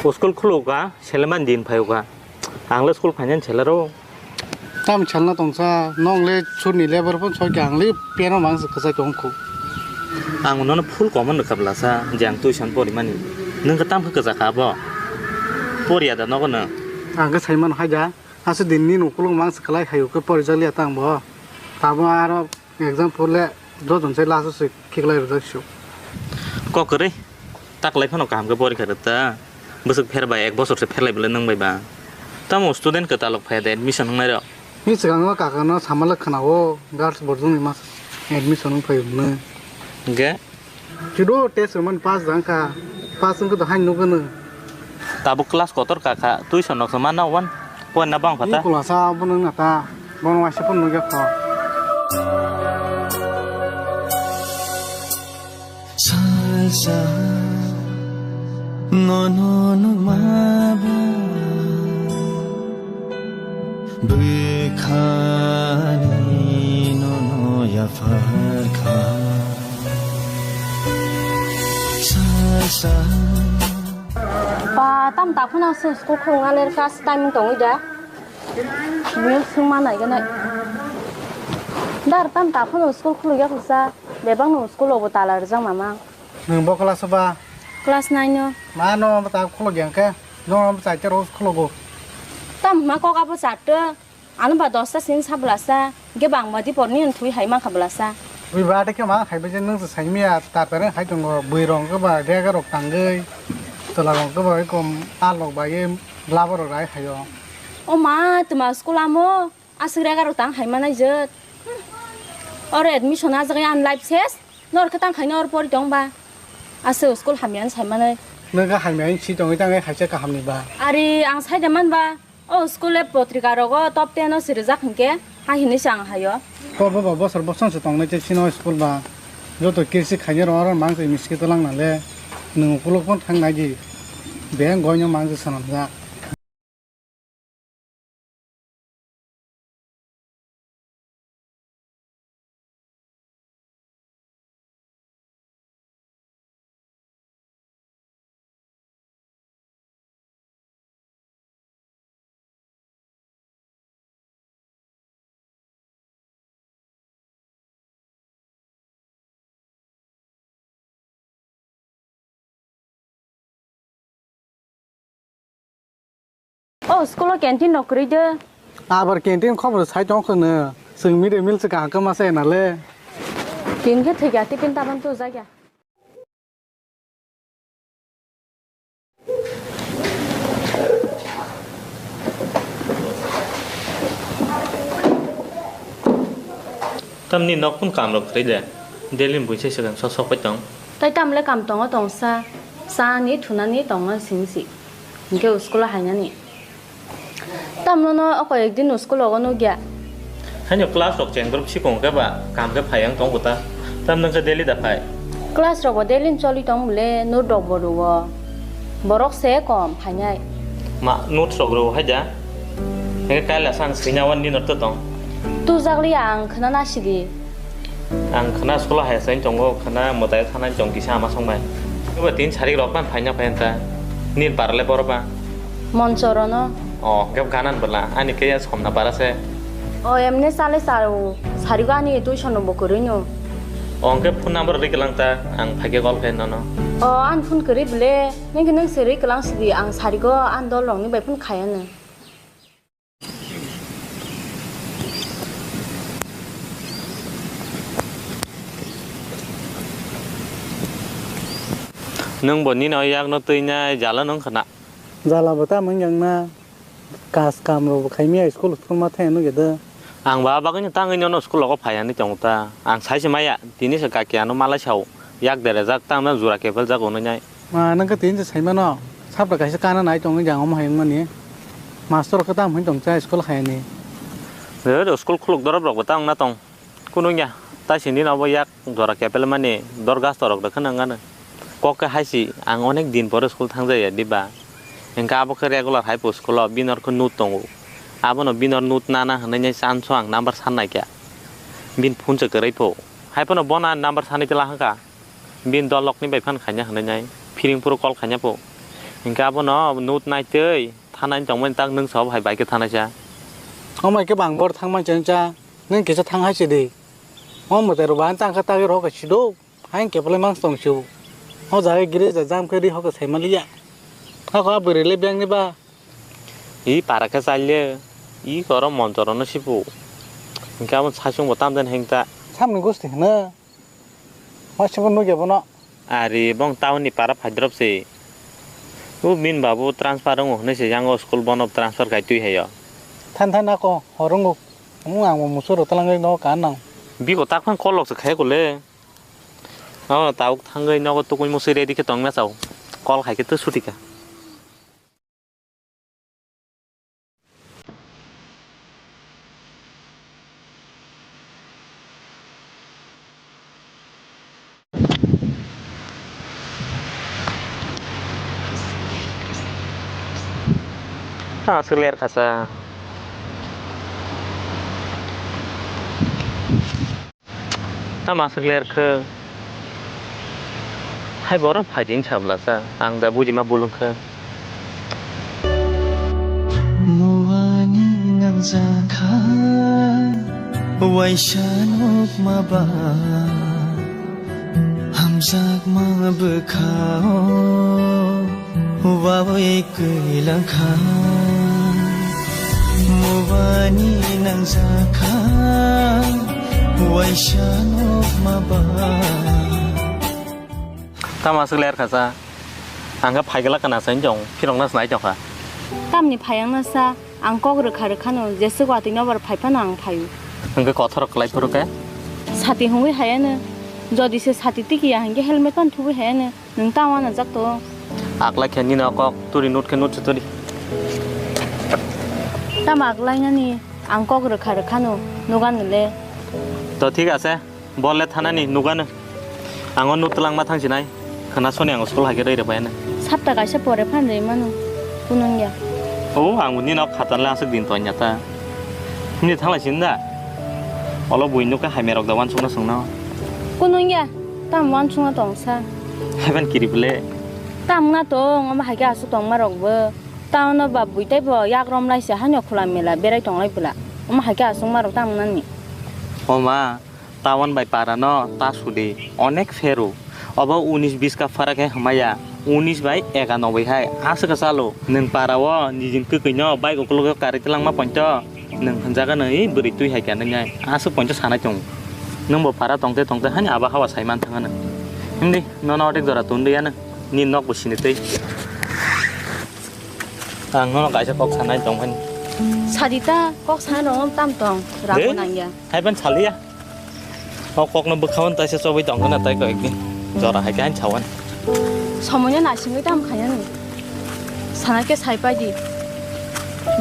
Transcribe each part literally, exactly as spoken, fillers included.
School khulukha, seleman din phaiyukha. Ang le school phainani selero. Tam selna tongsa, nong le surni level pon soikha, ang le piano mang se kwchai tong khu. Ang nono full common rwkha bwlasa, je ang tuition porimani. Nwng khe tam khe kwchakha abo? Poriya da nogo nwng? Ang khe saimano hai da, aswk din nini ukulung mang se kwlai hai khe porijakliya tang bo. Tamo aro Exam pore le joto se last o se khiklai rwjak sio. Kok kwrwi. Taklai phano kaham khe porikha rwta. Bwswk pher bai ek bosor se pherlai bwle nwng bai ba. Tamo student kwtal rok phai da admission wngnai rok. Ni swkango kaka no sama le khna o girls boarding ni mas admission wng phai hwnwi. Hwnkhe? Chwdo test rwmani pass jang kha. Pass wngkhe to haino nukgwno. Tabuk class kotor ka kha, tuition rok se mana wan, poina bang phata. Ni kulasa bono wngna ta, bono waisa phone nukya kho. Salsa, nono numa ba, bwkhani nono yaphar kha. Salsa. Ba, tam ta phano se school khulung aler class timing tongwi da. Bini swngma nai gwnai. Dar tam ta phano school khuluk ya khulsa. Bebak no school obo tala rwjak mama. Nwng bo class o ba? Class nine o. Ma no ta khuluk yang khe. No ta char o khuluk o. Tam ma kok abo chat. Ano ba dosta sini sa bwlasa, hwnkhe bangma di porni ang thwi hai mankha bwlasa. Ui ba, tei khe mang hai bai je nwng se sai maya, tar tar hai tongo, bwrwi rok hwnkhe ba rega rok tangwi, chwla rok hwnkhe ba ekom a lok bai labo rok rai hai o. O ma, twma school amo, aswk rega rok tang hai manai jwt. Oro admission a jaga ang life ses, nor khe tang khai nor pori tong ba. Aswk school hamya sai manai. Nwng khe hamya si tongwi tang hai se kaham ni ba. Ari ang sai de man ba. O school le potrika rogo top ten o sirijak hinkhe, ha hinwi se ang haio. Ko bo bo bosor bosong se tongnai tei sino school ba. Joto kirsi khainai rok oro mang se miski tolang nale. Nwng ukuluk phon thang nai di. Beng goino mang se sanam jak. O school o canteen rok kwrwi de. Abar canteen khobor sai tong khwno. Chwng mid day meal se kaham khe ma se na le. Tin khe thwikya, tiffin taban tu jakya. Tamni nok phun kam rok kwrwi de. Daily ni buisai swkang sok sok pai tong. Tai tam le kam tongo tongsa. Chani thunani tongo singsi. Hinkhe school o hainani. Tamno no o koi ek din school o nukya. Haino class rok cheng group sikong khe ba kam khe phai ang tong kota. Tam nang khe daily da phai. Class rok bo daily choli tong bole note rok bo rwo. Borok se kom phainai. Ma note rok rwo hai da. Nang khe kaila sang swina wan ni note tong. Tu jagli ang khna na sidi. Ang khna school hai sai tongo, khna mwtai thanai tong kisa ama song bai. Kebo tin sarik rok ban phaina phai ta. Nil par le boro ba. Monchorono. O, kebo ganan bwla. Ani kaya somna bara se. O, emne sale sal. Sarigo ani tuition bo kwrwi no. O, hwnkhe phone number ri kwlang ta. Ang phaikhe call khe nono. O, an phone kwrwi bwle. Nang khe nang se ri kwlang sidi. Ang sarigo an dol rokni bai phone khaya no. Nwng bo nini o yakno twi nai jala nwng khna. Jala bo tamo wng yang na, kas kam rok bo khai maya school school ma thang nw gede. Ang ba bagwi no tangwi nono school rogo phai ani tongo ta. Ang sai se maya, tini se kaki ano malai sao. Yak derejak tang na jura kepel jak onwi nai. Ma, nang khe tini se sai mano. Sabra kaisa kana nai tongo jang omo hai wngmani. Master khe tamo hin tong cha school hai ani. Re, re, school khuluk dorop rok bo ta wngna tong. Kunu wngya, tai sini no bo yak jora kepel mani dor gas torok rok kheno wngano. Kok khe hai si ang onek din pore school thang jaya diba. Hingkhe abo khe regular hai po school o bini or khe note tongo. Abono bini or note nana hinwi chance o ang number san nai kha. Bini phone se kwrwi pho. Hai phano bono ang number sanwi tla hwnkha. Bini dol rokni bai phan khaina hinwi nai. Phiring phuru call khaina pho. Hinkhe abono note naitwi thanai tongmani tak nwng sob hai bai khe thanaisa. Omo hai khe bang bor thangma chengcha, nwng kisa thang hai sidi. O mwtai rok bahai tangkha tagwi rok sido. Hain keplai mang tong siu. O jaga gire ja jam khe ri hokhe sai maliya. Hako a bwrwi le beng ni ba. I para khe chaile. I koro montor no sipu. Hinkhe abo saichung bo tam den hengta. Samni gosti hwno. Masibo nugya bono. Ari bong town ni para phaidrop se. U min babu transfer wngo hwnwi se yango school bono transfer kai twi hayo. Than than ako horungo. Mu ang bo musu rotolangwi no kan nang. Biko tak phang call lok se khai kole. Abo tabuk thangwi nogo tukui musui ready khe tongna chao. Call khai khe to suti kha. Ah, aswk ler kha sa. Tamo aswk ler khe? Hai borok phai di wng sabla sa, ang da buji ma bul wng kha. Muani nangjakha, waisa nukma ba, hamjakma bwkhao. Wawi kwilangkha, mubani nangjakha, waisa nokma ba. Tamo aswk ler kha sa? Ang khe phaigala kana sa hinjong, phirokna snai tongkha. Tamni phayangna sa, ang kok rwkha rwkhano, jeswk watwi nobar phaiphano ang phaio. Hwnkhe kothorok kwlai phuru khe? Sati hungwi hayano, jodi se sati tikiya hinkhe helmet phano thubwi hayano. Nwng tamo wanajak tongo? Aklai khe nini o kok turi nut khe nut se turi. Tamo aklainani? Ang kok rwkha rwkhano, nugano le. To thik ase, bol le thanani nugano. Ang o nut twlangma thang sinai. Khwna soni ang school hai khe rwi rwbaiyano. Sapta kaisa pore phan rwi mano. Kunung ya. O, ang nini nok khatan le aswk din tongya ta. Himni thanglai sin da. Olo bui nuk khe hai merok da wansukna swngno. Kunung ya. Tam wansukna tong sa. Haiban kiri bwle. Tam wngna tong, omo hai khe aswk tongma rok bo. Town o ba bui tei bo yak rom lai se, haino khula mela berai tong lai bwla. Omo hai khe aswk ma rok tam wngnani. O ma, town bai para no ta sudi, onek pheru. Obo unis bis ka phara khe hwmaya, unis bai ekanoboi hai aswk ka chalo. Nwng para o nijin kwkwi no bike ukulok o karwi twlangma poito. Nwng hwnjago nw, "Ih, bwrwi twi hai khe nwngnai." Aswk poito sanai tongo. Nwng bo para tongte tongte hani abo hawa sai man thangano. Himdi, nono otek jora tundui ano. Ni nok bo sini tei. Ang nono kaisa kok sanai tongmani. Sadi ta, kok sana rok tam tong, rang bo nangya. Hai ban saliya. O kokno bwkha-o taisa chobwi tongkha na tai kok ekdin. Jora hai khe ani sawan. Somoino naisingwi tamo khainani? Sana khe sai pai di.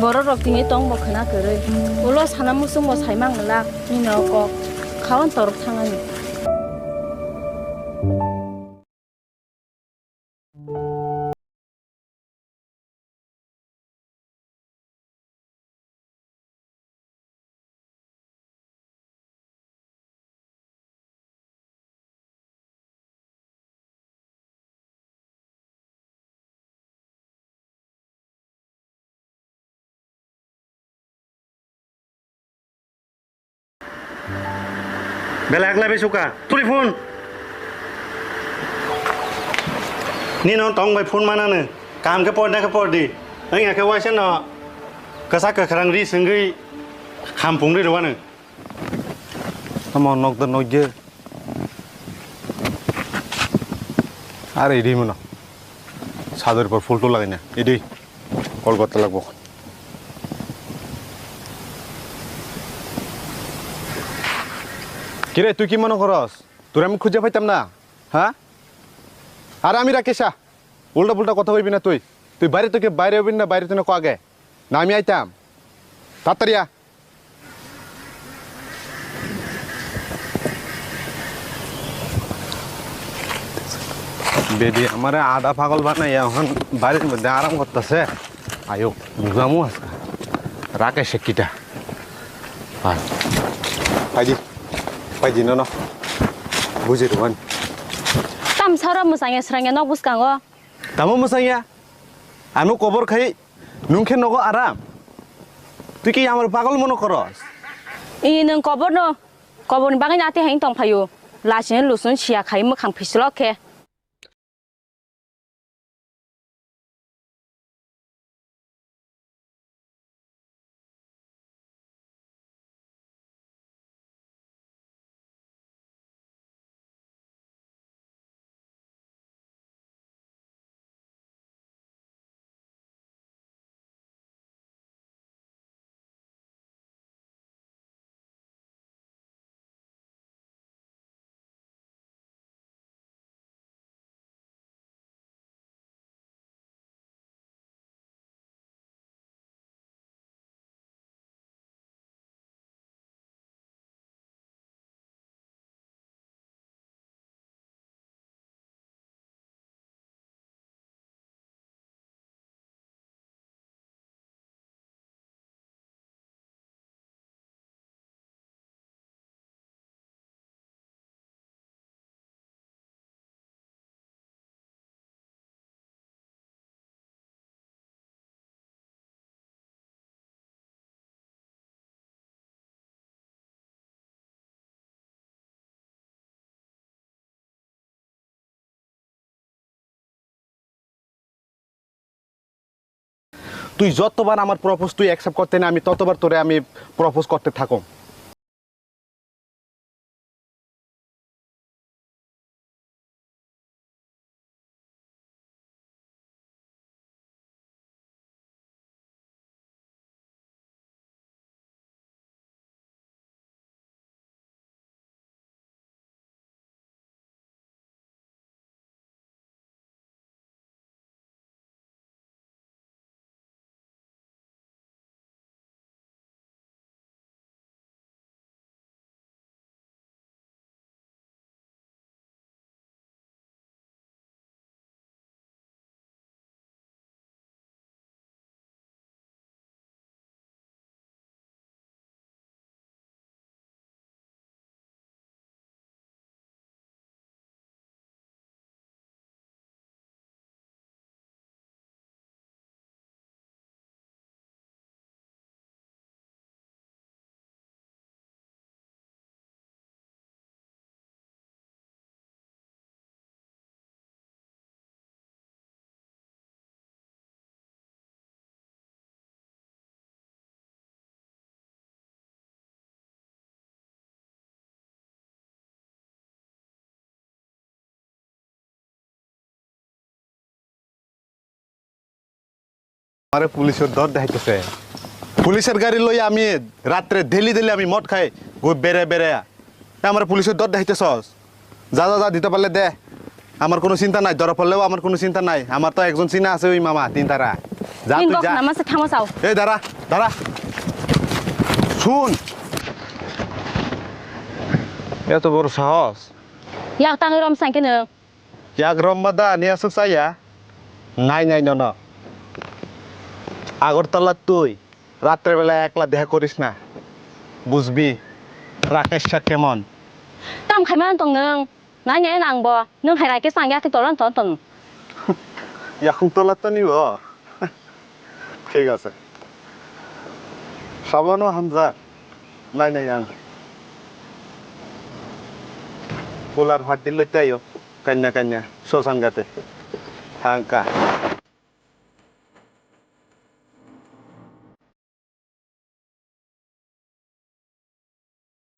Borok rok tini tong bo khwna kwrwi. Ulo sana muchung bo sai mang glak. Nini o kok. Khawan torok thangani. Belai aklai bai suka. Tuli phone. Nino tong bai phone manano. Kam khe por na khe por di. Wng ya khe waisa no. Kwsa kwkhrang ri swngwi khampung ri rwano. Tamo nok da nok je. Are idi mano. Sador por full to lagaina. Idi. Kolkata lagbo. Kire, tui ki mano khoros? Turi ami khujja paitam na? Ha? Are ami Rakesha. Ulta pulta kotha hoibi na tui. Tui baire tui ke baire hoibi na baire tui na ko age. Na ami aitam. Tatariya. Bedi amare ada pagol banai ya, ohon barir moddhe aram kortase. Ayo, bugamu aska. Rakeshe kita. Pai. Paidi. Paidi nono. Buji ruan. Tam sara musangya srangya nok buskango. Tamo musangya? Ano kobor khai nung khe nogo aram. Twi ki amar pagol mono koros. I nwng kobor no, kobor ni bagwi nati hain tong phaio. Lachini lusun siya khai mwkhang phislok khe. তুই যতবার আমার প্রপোজ তুই অ্যাকসেপ্ট করতে না, আমি ততবার তোরে আমি প্রপোজ করতে থাকো। আমারে পুলিশে দর দেখাইতেছে। পুলিশের গাড়ি লই আমি রাত্রে ডেলি ডেলি আমি মদ খাই, গো বেরে বেরে। তা আমারে পুলিশে দর দেখাইতেছস। যা, যা, যা, দিতে পারলে দে। আমার কোনো চিন্তা নাই, ধরা পড়লেও আমার কোনো চিন্তা নাই। আমার তো একজন চিনা আছে ওই মামা, তিন তারা। যা, তুই যা। এই দাঁড়া, দাঁড়া। শুন। এত বড় সাহস। Yak tangwi rom sankhe nwng. Yak rom ma da, ni aswk chaya? Nai, nai, nono. Agartala তুই রাত্রেবেলা একলা দেখা করিস না, বুঝবি রাকেশটা কেমন। Tam khaimano tong nwng, nai nai nang bo, nwng hai Rakesh ang yakhe tolan ton ton. Yakung tola toni bo. ঠিক আছে। সাবানও Hamza, nai nai ang. Polar party loi taio, kanya kanya, sosan gate. Hangka.